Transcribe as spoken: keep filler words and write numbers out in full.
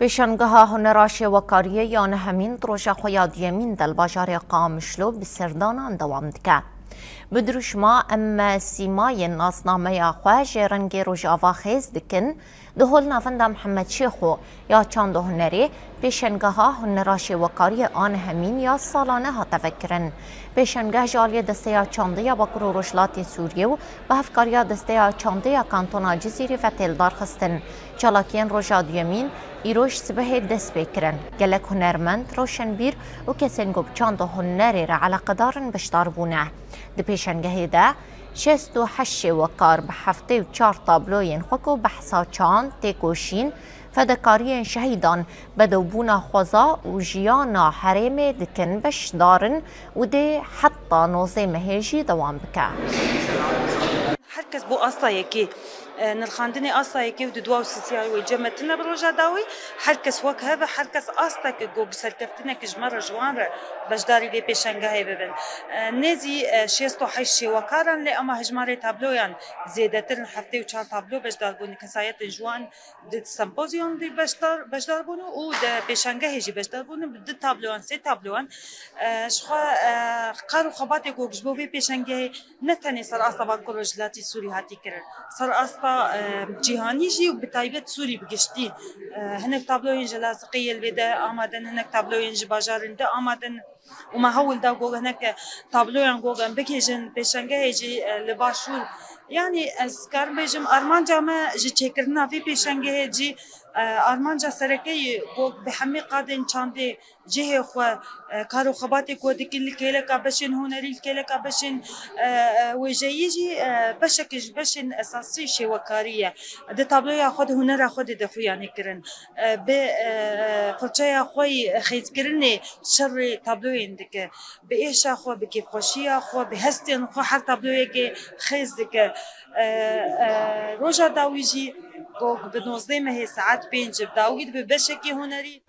Pêşangeha Hunera Şêwekariyê ya nehemîn di roja xwe ya duyemîn de li bajarê Qamişlo bi serdanan dewam dike. Bi dirûşma Em me sîmayên nasnameya xwe ji rengê Rojava xêz dikin, di Hol Navenda Mihemed Şêxo ya Çand û Hunerê pêşangeha Hunera Şêwekariyê a nehemîn ya salane hate vekirin. Pêşangeh ji aliyê Desteya Çandê ya Bakur û Rojhilatê Sûriyê û bi hevkariya Desteya Çandê ya Kantona Cizîrê ve tê lidarxistin. Çalakiyên roja duyemîn îroj sibehê dest pê kirin. Gelek hunermend, roşenbîr û kesên ku bi çand û hunerê re eleqedar in beşdar bûne. Di pêşangehê de şêst û heşt şêwekar bi heftê û çar tabloyên xwe ku behsa çand, têkoşîn, fedekariyên şehîdan, bedewbûna xweza û jiyana herêmê dikin beşdar in û dê heta nozdeh mehê jî dewam bike. Her kes bo asta yekê, e, nirxandinê asta yekê û di dua û sisiya wê cem me tune bi roja dawî. Her kes wek hev e, her kes asta ke ku serkeftinek ji me re ji wan re beşdarî vê pêşengehê bibin. E, nêzî, e, şêst û heşt şêwekaran lê ema hejmarê tabloyan zêdetir in, heftê û çar tablo beşdar bûn, kesayetên ji wan di sempozyum de beşdar, beşdar bûn û di pêşangehê jî beşdar bûn, bi du tabloyan, sê tabloyan, e, ji xwe, e, kar û xebatê ku ji bo vê pêşangehê ne tenê ser asta Bakur Rojhilatî Sûrî hatî kirin, ser asta, e, cîhanî jî û bi taybet Sûrî bi giştî. E, hinek tabloyên ji Laziqê yê li vê de amaden, hinek tabloyên ji bajarên de amaden. Û me hewl da ku hinek tabloyan ku em bigihîjin pêşangehê jî, e, li Başûr. Yanî ez karim bêjim armanca me ji çêkirina vê pêşangehê jî, e, armanca sereke ye ku bi hemî qadên çandê cihê xwe, e, kar û xebatê ku dikin li kêleka beşên hunerî, li kêleka beşên, e, e, wêjeyî jî, e, beşek ji beşên esasî şêwekarî ye. Di tabloya xwe, di hunera xwe de dixuyanî kirin. E, bi, e, filçeya xwe yî xêzkirinê şerê tabloyên dike. Bi êşa xwe, bi kêfxweşiya xwe, bi hestên xwe her tabloyekê xêz dike. E, e, roja dawî jî ku bi nozdeh mehê saet pênc bi dawî dibe beşekî hunerî.